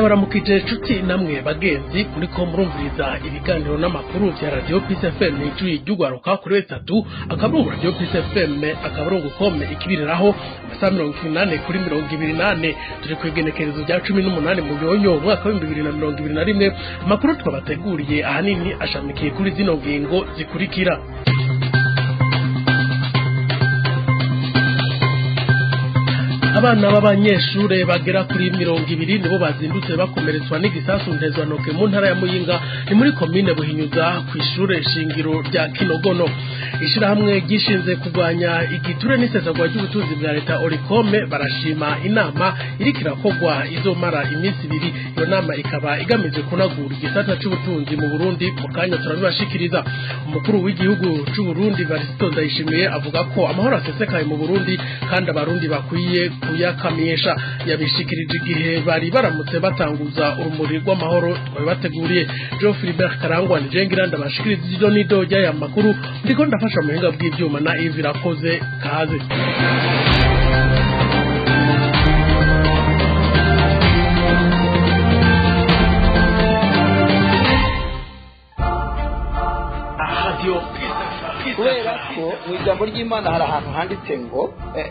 Ndabaramukije nshuti namwe bagenzi muriko murumviriza ibiganiro n'amakuru vya Radio Peace FM, ijwi ry'ugwaruka, kuri /.radiopeacefm.com, ikibiriraho amasaha 24/24. Turi kw'igenekerezo rya 18 Munyonyo umwaka wa 2021. Amakuru twabateguriye ahanini ashamikiye kuri zino ngingo zikurikira: Abana b'abanyeshure bagera kuri 20 nibo bazindutse bakomeretswa n'igisasu ntezwantoke mu ntara ya Muyinga, ni muri komine Buhinyuza, kw'ishure shingiro rya Kinogono. Ishirahamwe ryishinze kurwanya igiture n'isesagwa ry'ubutunzi bwa leta, Olucome, barashima inama iriko irakorwa izomara iminsi 2. Iyo nama ikaba igamije kunagura igisata c'ubutunzi mu Burundi. Mu kanya turabibashikiriza. Umukuru w'igihugu c'u Burundi, Varisito Ndayishimiye, avuga ko amahoro asesekaye mu Burundi kandi Abarundi bakwiye kuyakamisha. Yabishikirije igihe bari baramutse batanguza urumuri rw'amahoro. Twabibateguriye. Jean Philibert Karangwa ni jengira ndabashikiriza ido n'ido ry'aya makuru, ndiko ndafasha mu buhinga bw'ivyuma na Yves Irakoze. Kaze. Kubera ko mu ijambo ry'Imana hari ahantu handitse ngo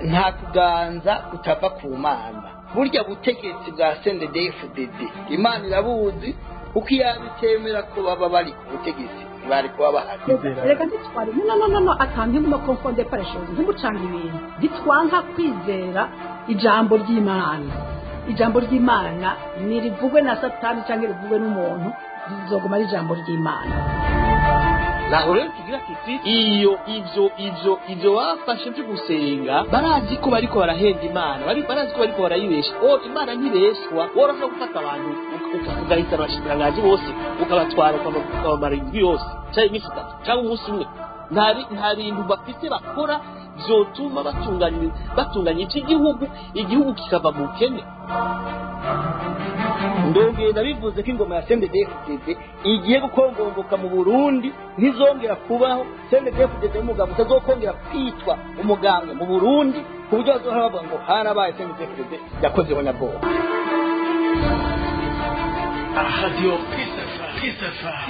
nta kuganza kutava ku Mana. Burya butegetsi bwa CNDD-FDD Imana irabuzi, kuko iyo itemera ko baba bari ku butegetsi ntibari kuba bahari. Reka ntitware, no, no, no, no, atange mu confondre par les choses, ntimucange ibintu. Ntitwanka kwizera ijambo ry'Imana. Ijambo ry'Imana ntirivugwe na Satani cyangwa rivugwe n'umuntu, rizoguma ari ijambo ry'Imana. Naho rero tugira tuti iyo ivyo bafashe vyo gusenga, barazi ko bariko barahenda Imana, barazi ko bariko barayibesha. O Imana ntibeshwa. Worashobora gufata abantu ugahitana abashikiranganji bose, ukabatwara, ukabamara indwi yose canke iminsi 3 canke umunsi umwe. Nta bintu bafise bakora vyotuma batunganya ivy'igihugu, igihugu kikava mu bukene. Ndongeye ndabivuze ko ingoma ya CNDD-FDD igiye gukongomboka mu Burundi, ntizongera kubaho. CNDD-FDD y'umugabo utazokongera kwitwa umugambwe mu Burundi, ku buryo bazohora bavuga ngo harabaye CNDD-FDD yakoze ihonyabwoba. Radio Peace FM.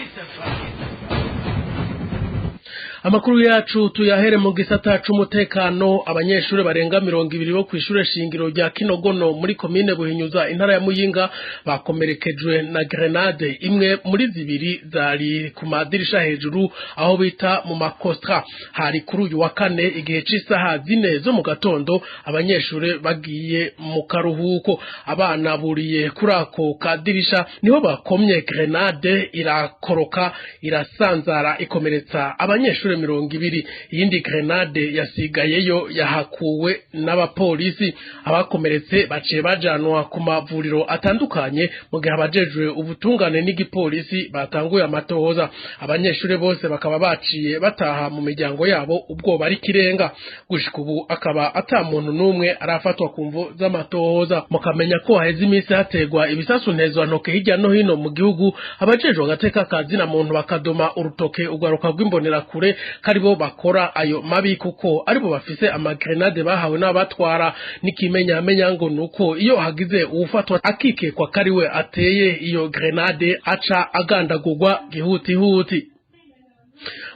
Amakuru yacu tuyahere mu gisata c'umutekano. Abanyeshuri barenga 20 bo kw'ishure shingiro rya Kinogono muri komine Buhinyuza, intara ya Muyinga, bakomerekejwe na grenade imwe muri zibiri zari ku madirisha hejuru aho bita mu makostra. Hari kuri uyu wa kane igihe c'isaha 4 zo mu gatondo, abanyeshuri bagiye mu karuhuko. Abana buriye kuri ako kadirisha niho bakomye grenade, irakoroka, irasanzara, ikomeretsa abanyeshuri 20. Iyindi grenade yasigayeyo yahakuwe n'abapolisi. Abakomeretse baciye bajanwa ku mavuriro atandukanye, mu gihe abajejwe ubutungane n'igipolisi batanguye amatohoza. Abanyeshuri bose bakaba baciye bataha mu miryango yabo, ubwoba ari kirenga. Gushika ubu akaba ata muntu n'umwe arafatwa ku mvo z'amatohoza. Mukamenya ko haheze iminsi hategwa ibisasu ntezwantoke hirya no hino mu gihugu, abajejwe agateka ka zina muntu bakadoma urutoke urwaruka rw'Imbonerakure karibo bakora ayo mabi, kuko aribo bafise amagrenade bahawe n'abatwara. N'ikimenyamenya ngo nuko iyo hagize uwufatwa akikekwa kariwe ateye iyo grenade, aca agandagurwa gihutihuti.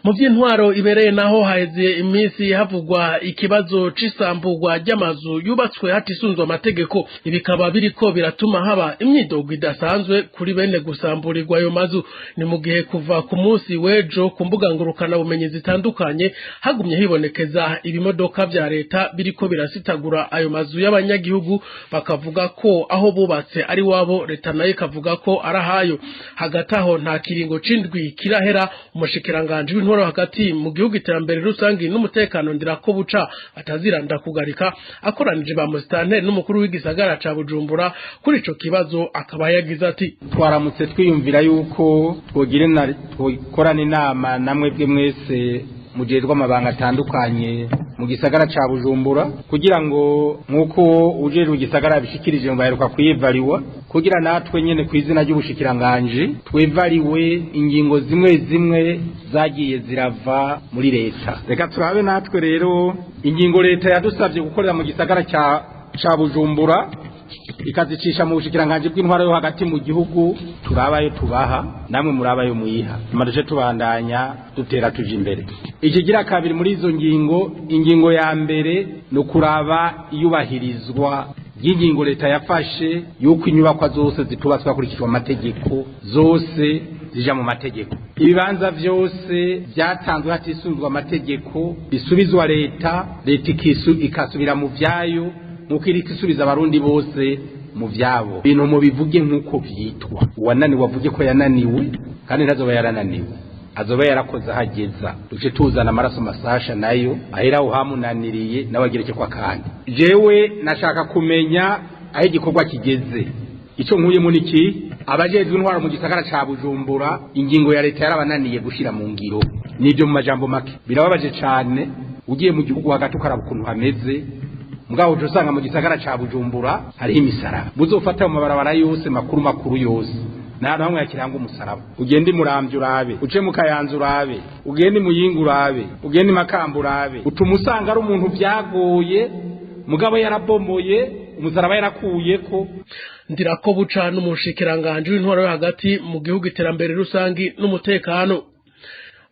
Mu by'intwaro ibereye naho, haheze iminsi havugwa ikibazo c'isamburwa ry'amazu yubatswe hatisunzwe amategeko. Ibikaba biriko biratuma haba imyidogo idasanzwe kuri bene gusamburirwa ayo mazu. Ni mu gihe kuva ku munsi w'ejo ku mbuga ngurukana bumenyi zitandukanye hagumye hibonekeza ibimodoka vya leta biriko birasitagura ayo mazu y'abanyagihugu, bakavuga ko aho bubatse ari wabo, leta nayo ikavuga ko ari ahayo. Hagati aho, nta kiringo c'indwi kirahera umushikiranganji w'intwaro hagati mu gihugu, iterambere rusangi n'umutekano, Ndirakobuca ataziranda kugarika, akoranije ba musitanteri n'umukuru w'igisagara ca Bujumbura kuri ico kibazo. Akaba yagize ati: Twaramutse twiyumvira yuko twokorana inama namwe bwe mwese mujejwe amabanga atandukanye mu gisagara ca Bujumbura, kugira ngo nk'uko ujejwe igisagara bishikirije ngo baheruka kwivariwa, kugira natwe nyene kw'izina ry'ubushikiranganje twevariwe ingingo zimwe zimwe zagiye zirava muri leta. Reka turabe natwe rero ingingo leta yadusabye gukorera mu gisagara ca Bujumbura. Ikazicisha mu bushikiranganji bw'intwaro yo hagati mu gihugu, turabayo tubaha, namwe murabayo muyiha, nyuma duce tubandanya dutera tuja imbere. Ikigira kabiri muri izo ngingo, ingingo ya mbere ni ukuraba iyubahirizwa ry'ingingo leta yafashe yuko inyubakwa zose zitubatswe hakurikijwe amategeko zose zija mu mategeko, ibibanza vyose vyatanzwe hatisunzwe amategeko bisubizwa leta, leta ikasubira mu vyayo nkuko iriko isubiza abarundi bose mu vyabo. Ibintu mubivuge nk'uko vyitwa. Uwananiwe avuge ko yananiwe, kandi ntazoba yarananiwe, azoba yarakoze ahageza. Duce tuzana amaraso masasha nayo ahera aho hamunaniriye, nawe agereke kwa kandi. Jewe nashaka kumenya aho igikorwa kigeze. Ico nkuyemo niki? Abajejwe intwaro mu gisagara ca Bujumbura, ingingo ya leta yarabananiye gushira mu ngiro. Nibyo mu majambo make. Birababaje cane, ugiye mu gihugu hagati ukaraba ukuntu hameze, mugabo uje usanga mu gisagara ca Bujumbura hariho imisaraba. Muzofata mu mabarabara yose makuru makuru yose, nta hamwe yakiranga umusaraba. Ugende Muramvya urabe, uce mu Kayanza urabe, ugende Muyinga urabe, ugende Makamba urabe, utuma usanga ari umuntu vyagoye, mugabo yarabomoye umusaraba yarakuyeko. Ndirakobuca n'umushikiranganje w'intwaro yo hagati mu gihugu, iterambere rusangi n'umutekano.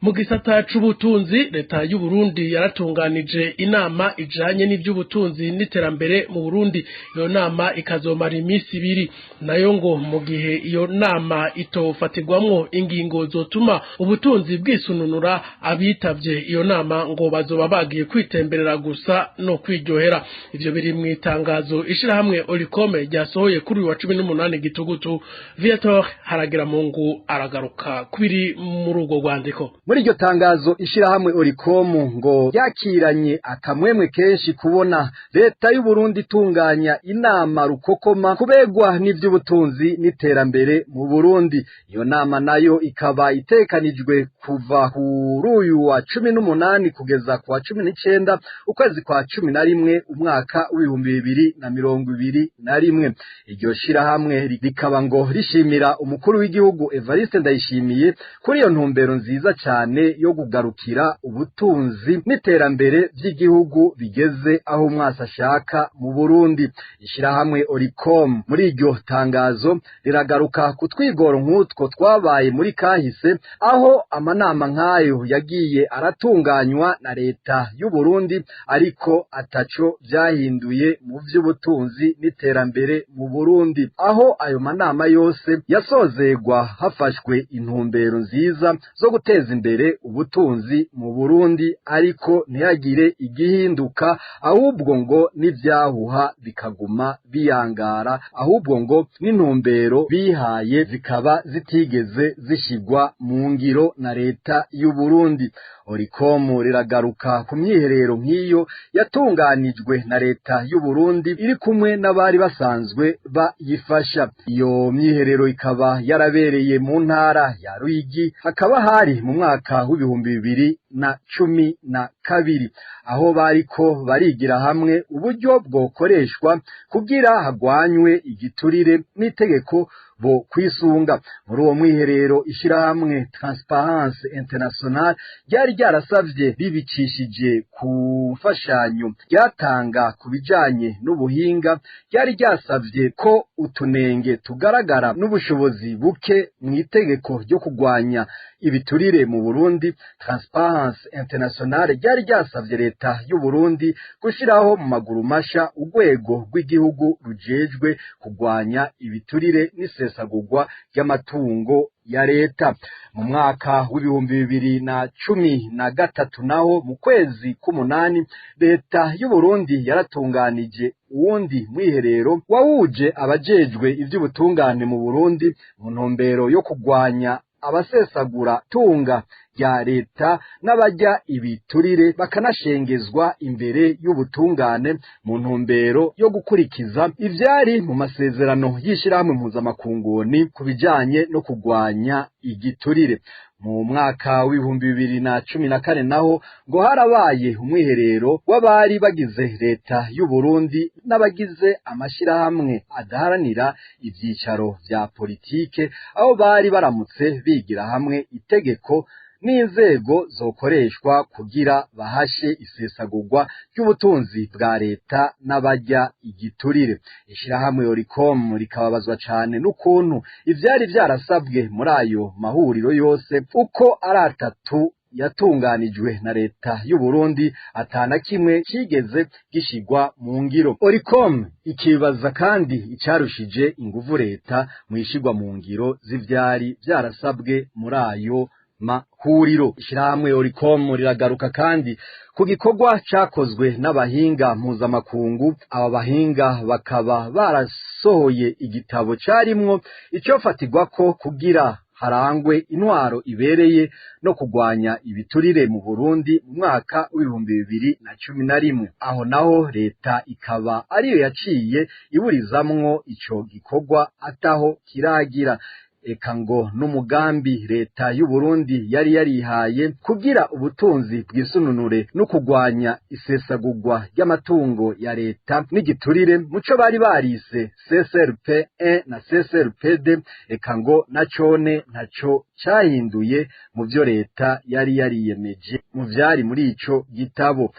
Mu gisata c'ubutunzi, leta y'u Burundi yaratunganije inama ijanye n'ivy'ubutunzi n'iterambere mu Burundi. Iyo nama ikazomara iminsi 2. Nayo ngo mu gihe iyo nama itofatirwamwo ingingo zotuma ubutunzi bwisununura, abitavye iyo nama ngo bazoba bagiye kwitemberera gusa no kwiryohera. Ivyo biri mu itangazo ishirahamwe Olucome ryasohoye kuri uyu wa 18 Gitugutu. Viator Haragiramungu aragaruka kubiri muri urwo rwandiko. Muri iryo tangazo, ishirahamwe Olucome ngo ryakiranye akamwemwe kenshi kubona leta y'u Burundi itunganya inama rukokoma kubegwa n'ivy'ubutunzi n'iterambere mu Burundi. Iyo nama nayo ikaba itekanijwe kuva kuri uyu wa 18 kugeza ku wa 19 ukwezi kwa 11 umwaka w'2021. Iryo shirahamwe rikaba ngo rishimira umukuru w'igihugu Evariste Ndayishimiye kuri iyo ntumbero nziza cyane yo kugarukira ubutunzi n'iterambere by'igihugu bigeze aho umwasi ashaka mu Burundi. Ishirahamwe Olucome muri iryo tangazo riragaruka ku twigoro nk'utwo twabaye muri kahise, aho amanama nk'ayo yagiye aratunganywa na leta y'u Burundi, ariko ataco vyahinduye mu vy'ubutunzi n'iterambere mu Burundi, aho ayo manama yose yasozegwa hafashwe intumbero nziza zo guteza imbere ubutunzi mu Burundi, ariko ntihagire igihinduka, ahubwo ngo n'ivyahuha bikaguma biyangara, ahubwo ngo n'intumbero bihaye zikaba zitigeze zishigwa mu ngiro na leta y'u Burundi. Olucome riragaruka ku myiherero nk'iyo yatunganijwe na leta y'u Burundi iri kumwe n'abari basanzwe bayifasha. Iyo myiherero ikaba yarabereye mu ntara ya Ruyigi, hakaba hari mu mwaka w'2012, aho bariko barigira hamwe uburyo bwokoreshwa kugira hagwanywe igiturire n'itegeko bo kwisunga. Muri uwo mwiherero, ishirahamwe Transparency International ryari ryarasavye ribicishije ku mfashanyo ryatanga ku bijanye n'ubuhinga, ryari ryasavye ko utunenge tugaragara n'ubushobozi buke mu itegeko ryo kugwanya ibiturire mu Burundi. Transparency International ryari ryasavye leta y'u Burundi gushiraho mu maguru masha urwego rw'igihugu rujejwe kugwanya ibiturire n'isesagurwa ry'amatungo ya leta. Mu mwaka w'2013 naho, mu kwezi k'umunani, leta y'u Burundi yaratunganije uwundi mwiherero wahuje abajejwe ivy'ubutungane mu Burundi mu ntumbero yo kugwanya abasesagura tunga rya leta n'abajya ibiturire bakanashengezwa imbere y'ubutungane, mu ntumbero yo gukurikiza ivyari mu masezerano y'ishirahamwe mpuzamakunguni ku bijanye no kugwanya igiturire. Mu mwaka w'2014 naho ngo harabaye umwiherero w'abari bagize leta y'u Burundi n'abagize amashirahamwe adaharanira ivyicaro vya politike, aho bari baramutse bigira hamwe itegeko n'inzego zokoreshwa kugira bahashe isesagurwa ry'ubutunzi bwa leta n'abarya igiturire. Ishirahamwe Olucome rikababazwa cane n'ukuntu ivyari vyarasabwe muri ayo mahuriro yose uko ari atatu yatunganijwe na leta y'u Burundi atana kimwe kigeze gishigwa mu ngiro. Olucome ikibaza kandi icarushije inguvu leta mu ishigwa mu ngiro z'ivyari vyarasabwe muri ayo mahuriro. Ishirahamwe Olucome riragaruka kandi ku gikorwa cakozwe n'abahinga mpuzamakungu. Aba bahinga bakaba barasohoye igitabo carimwo icofatirwako kugira harangwe intwaro ibereye no kugwanya ibiturire mu Burundi mu mwaka w'2011. Aho naho leta ikaba ariyo yaciye iburizamwo ico gikorwa ataho kiragira. Eka ngo n'umugambi leta y'u Burundi yari yarihaye kugira ubutunzi bwisununure no kugwanya isesagurwa ry'amatungo ya leta n'igiturire muco bari barise CSLP1 na CSLP2, eka ngo nacone ntaco cahinduye mu vyo leta yari yariyemeje mu vyari muri ico gitabo.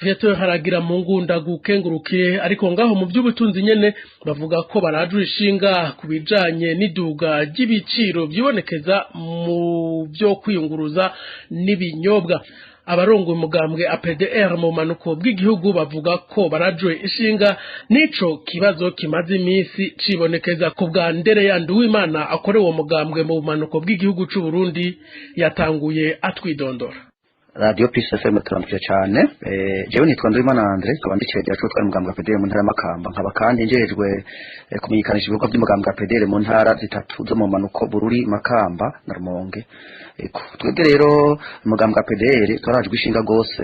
Viateur haragira mu ngunda gukengurukiye, ariko ngaho mu by'ubutunzi nyene bavuga ko barajura ishinga ku bijanye n'iduga ry'ibiciro vyibonekeza mu byo kwiyunguruza n'ibinyobwa. Abarongoye umugambwe APDR mu manuko bw'igihugu bavuga ko barajwe ishinga n'ico kibazo kimaze iminsi cibonekeza. Ku bwa Ndere Yanduwimana akorewe uwo mugambwe mu bumanuko bw'igihugu c'u Burundi, yatanguye atwidondora. Radio Peace FM, turamukije cyane. Jewe nitwa Nduwimana Andre, nkaba ndi cegera c'utwara umugambwe wa PDR mu ntara y'Amakamba, nkaba kandi njejwe kumenyekanisha ibikorwa by'umugambwe wa PDR mu ntara zitatu zo mu manuko: Bururi, Makamba na Rumonge. Twebwe rero umugambwe wa PDR twarajwe ishinga gose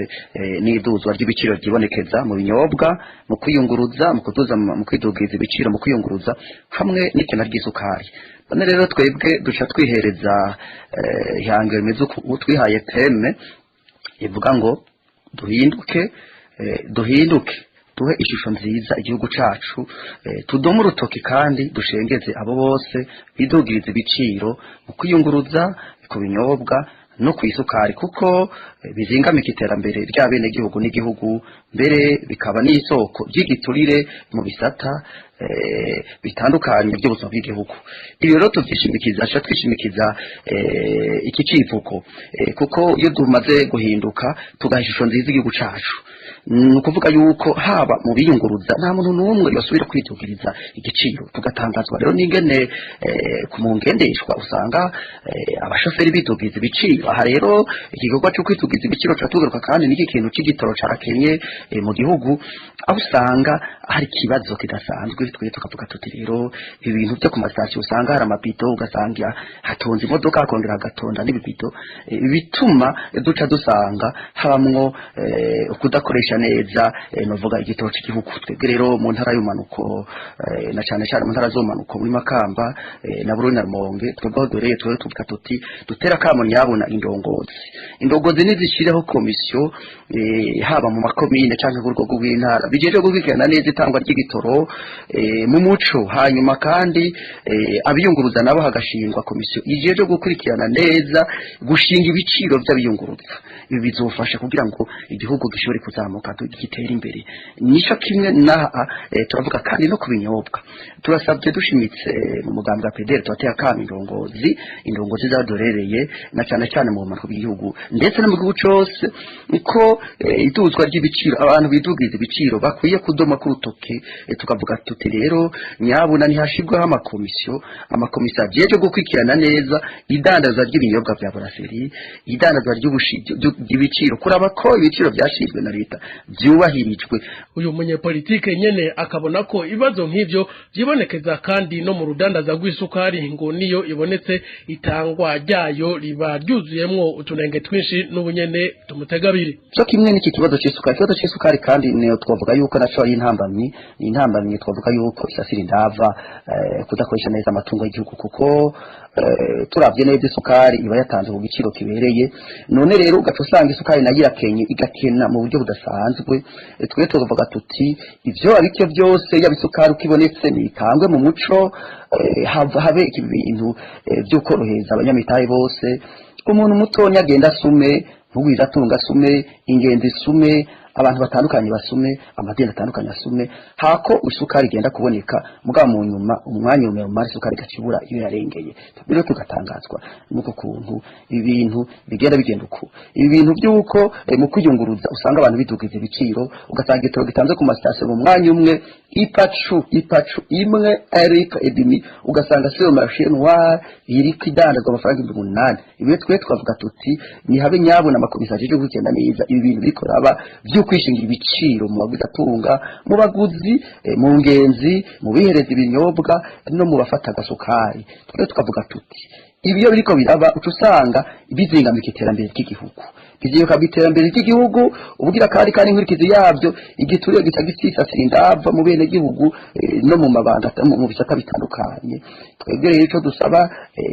n'iduzwa ry'ibiciro ryibonekeza mu binyobwa, mu kwiyunguruza, mu kuduza, mu kwidugiza ibiciro mu kwiyunguruza, hamwe n'ikena ry'isukari. None rero twebwe duca twihereza ihangiro rimeze uku: twihaye thème ivuga ngo duhinduke, duhinduke duhe ishusho nziza igihugu cacu, tudome urutoki kandi dushengeze abo bose bidugiriza ibiciro mu kwiyunguruza, ku binyobwa no ku isukari, kuko bizingamika iterambere ry'abenegihugu n'igihugu, mbere bikaba n'isoko ry'igiturire mu bisata bitandukanye by'ubuzima bw'igihugu. Ibi rero tuvyishimikiza, tuca twishimikiza iki civugo, kuko iyo tumaze guhinduka tugaha ishusho nziza igihugu cacu, ni ukuvuga yuko haba mu biyunguruza nta muntu n'umwe yosubira kwidugiriza igiciro. Tugatangazwa rero n'ingene ku mu ngendeshwa usanga abashoferi bidugiza ibiciro. Aha rero igikorwa cyo kwidugiza ibiciro tugaruka kandi n'iki kintu c'igitoro carakenye mu gihugu, aho usanga hari ikibazo kidasanzwe. Twe tukavuga tuti rero ibintu byo ku masitasiyo usanga hari amabido, ugasanga hatonze imodoka, hakongera hagatonda n'ibibido, bituma duca dusanga habamwo kudakoresha neza novuga igitoro cy'igihugu. Twebwe rero mu ntara y'umanuko, na cyane cyane mu ntara z'umanuko, muri Makamba na Bururi na Rumonge, twebwe aho duhereye, twebwe tuvuga tuti dutera kamo nyabona indongozi nizishireho komisiyo, haba mu makomine canke ku rwego rw'intara, bijeje gukurikirana neza itangwa ry'igitoro mu muco. Hanyuma kandi abiyunguruza nabo hagashingwa komisiyo ijeje gukurikirana neza gushinga ibiciro by'abiyunguruza. Ibi bizofasha kugira ngo igihugu gishobore kuzamuka, gitere imbere. Nico kimwe n'aha, turavuga kandi no ku binyobwa. Turasabye dushimitse mu mugambi wa PDR, turateye akamo indongozi zadorereye, na cyane cyane mu bumanuko bw'igihugu ndetse no mu gihugu cose, ko iduzwa ry'ibiciro, abantu bidugiza ibiciro bakwiye kudoma ku rutoke. Tukavuga tuti rero nyabuna ntihashirweho amakomisiyo ajeje gukurikirana neza idandaza ry'ibinyobwa bya brasserie, idandaza ry'ibiciro, kuraba ko ibiciro byashinzwe na leta byubahirijwe. Uyu munyepolitike nyene akabona ko ibibazo nk'ivyo vyibonekeza kandi no mu rudandaza rw'isukari, ngo niyo ibonetse itangwa ryayo riba ryuzuyemwo utunenge twinshi. N'ubunyene tumutegabiri. Cyo kimwe n'iki kibazo c'isukari. Ikibazo c'isukari kandi niyo twavuga yuko naco ari intambamyi, ni intambamyi twavuga yuko isasira indava kudakoresha neza amatungo y'igihugu, kuko turavye neza isukari iba yatanzwe ku giciro kibereye. None rero ugaca usanga isukari nayo irakenye, igakena mu buryo budasanzwe. Twe tuvuga tuti ivyo abike byose, yaba isukari uko ibonetse nitangwe mu muco, habe ibintu byo korohereza abanyamitahe bose. Umuntu mutonya agenda asume, ntugwiza atunga asume, ingenzi isume, abantu batandukanye basume, amadini atandukanye asume, hako isukari igenda kuboneka. Mugabo mu nyuma umwanya umwe umara isukari igacibura iyo yarengeye. Rero tugatangazwa nuko kuntu ibintu bigenda bigenda uko, ibi bintu by'uko mu kwiyunguruza usanga abantu bidugiza ibiciro, ugasanga igitoro gitanze ku masitasiyo mu mwanya umwe ipacu imwe ariko edimi, ugasanga sur marché noir iriko idandazwa amafaranga 8000. Ibi twe twavuga tuti ni habe nyabona amakomisiyo ajeje kugenda neza ibi bintu biriko raba byo kwishingira ibiciro mu baguzi, mu baguzi, mu ngenzi, mu bihereza ibinyobwa no mu bafata agasukari. Twe tukavuga tuti ibi iyo biriko biraba, uca usanga bizingamika iterambere ry'igihugu, bizingamika iterambere ry'igihugu. Ubugira kandi inkurikizi yabyo, igiturire gica gisisasira indava mu bene gihugu no mu mabanga, mu bisata bitandukanye. Twebwe rero ico dusaba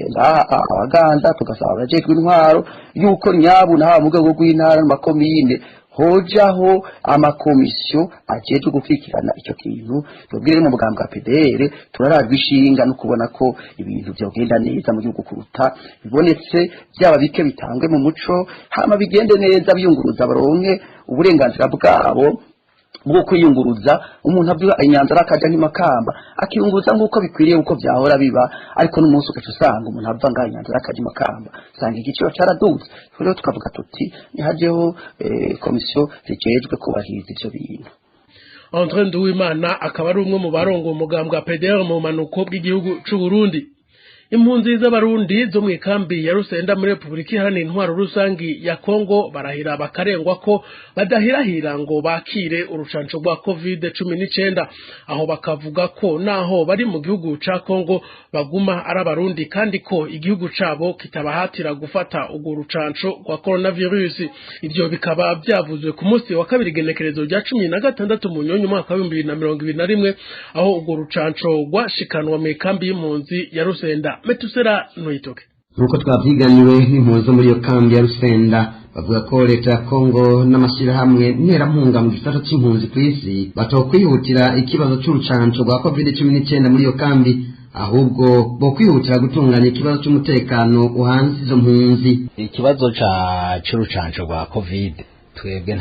ngaha abaganda, tugasaba abajejwe intwaro yuko nyabu na mu rwego rw'intara n'amakomine hojaho amakomisiyo ajejwe gukurikirana icyo kintu. Twebwe rero mu mugambi wa PDR turarajwe ishinga no kubona ko ibintu vyogenda neza mu gihugu kuruta bibonetse, byaba bike bitangwe mu muco, hama bigende neza, biyunguruza baronke uburenganzira bwabo bwo kwiyunguruza. Umuntu avuga inyanza akaja nk'imakamba akiyunguruza nk'uko bikwiriye, uko vyahora biba. Ariko n'umunsi ugaca usanga umuntu ava ngaha inyanza akaja imakamba, usanga igiciro caraduze. Rero tukavuga tuti nihajeho komisiyo zijejwe kubahiriza ivyo bintu. André Nduwimana akaba ari umwe mu barongo umugambwe wa PDR mu manuko bw'igihugu c'u Burundi. Impunzi z'Abarundi zo mu ikambi ya Rusenda muri Repubulika Iharanira Intwaro Rusangi ya Kongo barahira bakarengwa ko badahirahira ngo bakire urucanco rwa COVID-19. Aho bakavuga ko naho bari mu gihugu ca Kongo baguma ari Abarundi, kandi ko igihugu cabo kitabahatira gufata urwo rucanco rwa coronavirus. Ivyo bikaba vyavuzwe ku munsi wa kabiri, igenekerezo rya 16 Munyonyo umwaka wa 2021, aho urwo rucanco rwashikanwa mu ikambi y'impunzi ya Rusenda. Metusera Ntuyitoke. Nk'uko twavyiganiwe n'impunzi zo muri iyo kambi ya Rusenda, bavuga ko leta ya Kongo n'amashyirahamwe nterankunga mu gisata c'impunzi kw'isi batokwihutira ikibazo c'urucanco rwa COVID-19 muri iyo kambi, ahubwo bo kwihutira gutunganya ikibazo c'umutekano uhanze izo mpunzi. Ikibazo ca c'urucanco rwa COVID, twebwe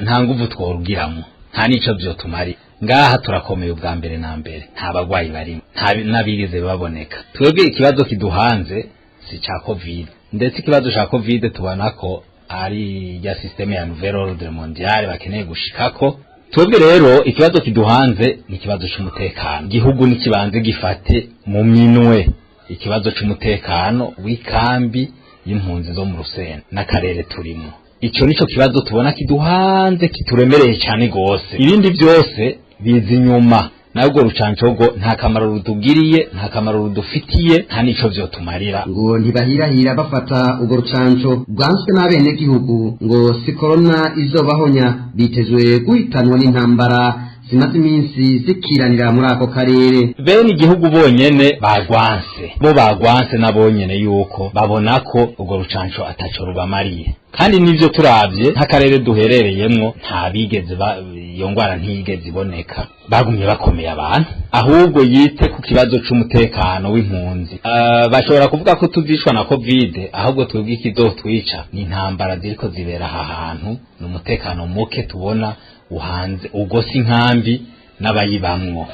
nta nguvu tworugiramo, nta nico vyotumari. Ngaha turakomeye ubwa mbere na mbere, nta bagwayi barimo, nta n'abigeze baboneka. Twebwe ikibazo kiduhanze si ca COVID, ndetse ikibazo ca COVID tubona ko ari ya système ya nouvel ordre mondial bakeneye gushikako. Twebwe rero ikibazo kiduhanze ni ikibazo c'umutekano. Igihugu n'ikibanze gifate mu minwe ikibazo c'umutekano w'ikambi y'impunzi zo mu Rusenda n'akarere turimo. Ico nico kibazo tubona kiduhanze, kituremereye cyane gose. Ibindi byose biza inyuma. Nabwo rucanco rwo nta kamaro rutugiriye, nta kamaro rudufitiye, nta nico vyotumarira. Ngo ntibahirahira bafata urwo rucanco rwanswe n'abenegihugu, ngo si korona izobahonya, bitezwe guhitanwa n'intambara zimaze iminsi zikiranira muri ako karere. Bene igihugu bonyene bagwanse, bo bagwanse na bonyene yuko babona ko urwo rucanco ataco rubamariye. Kandi nivyo, turavye nk'akarere duherereyemwo, nta bigeze iyo ngwara ntiyigeze iboneka, bagumye bakomeye abantu. Ahubwo yite ku kibazo c'umutekano w'impunzi. Bashobora kuvuga ko tuzicwa na COVID, ahubwo twebwe ikizotwica ni intambara ziriko zibera aha hantu, ni umutekano muke tubona uhanze ugose inkambi n'abayibamwo.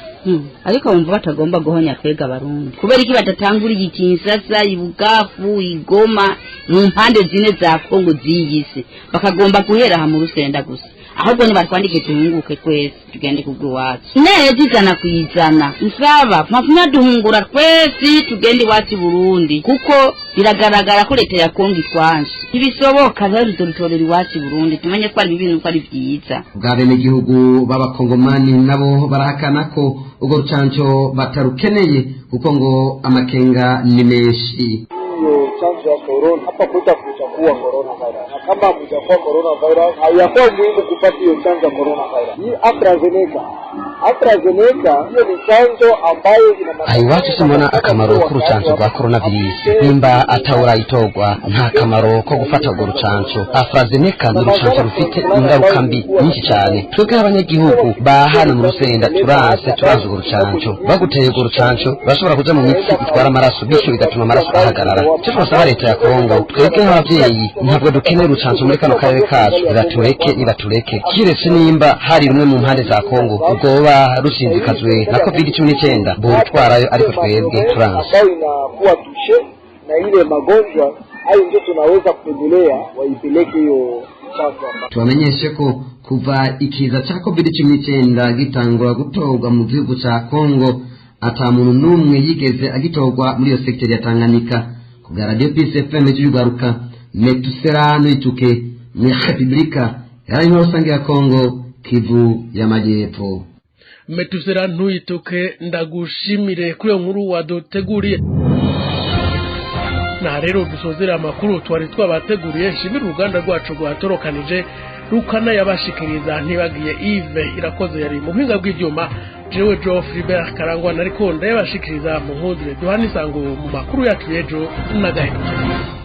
Ariko wumva batagomba guhonya twega Abarundi, kubera iki badatanguriye Kinshasa, Ibukavu, Igoma, mu mpande zine za Kongo ziyise, bakagomba guhera aha mu Rusenda gusa? Ahubwo nibatwandike tuhunguke twese, tugende kubw'iwacu neza 100%. Nsaba mpafuma duhungura twese tugende iwacu i Burundi, kuko biragaragara ko leta ya Kongo itwanje. Ntibisoboka rero, tuzobitorera iwacu i Burundi, tumenye ko ari bibi nuko ari vyiza. Bw'abenegihugu b'Abakongomani nabo barahakana ko urwo rucanco batarukeneye, kuko ngo amakenga ni menshi. Hiyo chanjo ya corona hapa kwetu hakujakuwa corona virus, na kama hakujakuwa corona virus, haiyakuwa muhimu kupata hiyo chanjo ya corona virus. Hii AstraZeneca AstraZeneca hiyo ni chanjo ambayo ina Aha iwacu simbona akamaro k'urucanco rwa coronavirus. Nimba atawurayitorwa, nta kamaro ko gufata urwo rucanco. AstraZeneca ni urucanco rufite ingaruka mbi nyinshi cyane. Twebwe abanyagihugu ba hano mu Rusenda turanse, turanze urwo rucanco. Baguteye urwo rucanco, bashobora kuja mu mitsi itwara amaraso, bityo bigatuma amaraso ahagarara. Icyo twasaba leta ya Kongo, twebwe nk'abavyeyi ntabwo dukeneye urucanco muri kano karere kacu. Nibatureke, nibatureke, kiretse nimba hari rumwe mu mpande za Kongo rwoba rusinzikazwe na COVID-19, borutwarayo, ariko twebwe turanse. Ambayo inakuwa touché na ile magonjwa hayo, ndio tunaweza kupendelea waipeleke hiyo chanjo ambayo Tubamenyeshe ko kuva ikiza ca COVID-19 gitangura gutorwa mu gihugu ca Kongo, ata muntu n'umwe yigeze agitorwa muri iyo sekiteri ya Tanganyika. Ku bwa Radio Peace FM y'Urwaruka, Metusera Ituke, ni Republika Iharanira Rusange ya Kongo, Kivu y'Amajyepfo. Metusera Ntuyituke, ndagushimire kuri iyo nkuru waduteguriye. Na rero dusozera amakuru twari twabateguriye. Nshimire uruganda rwacu rwatorokanije rukanayabashikiriza, ntibagiye Yves Irakoze yari mu buhinga bw'ibyuma. Jewe Joe Philbert Karangwa nariko ndayabashikiriza, mu nkundire duhana isango mu makuru yacu y'ejo n'agahindukira.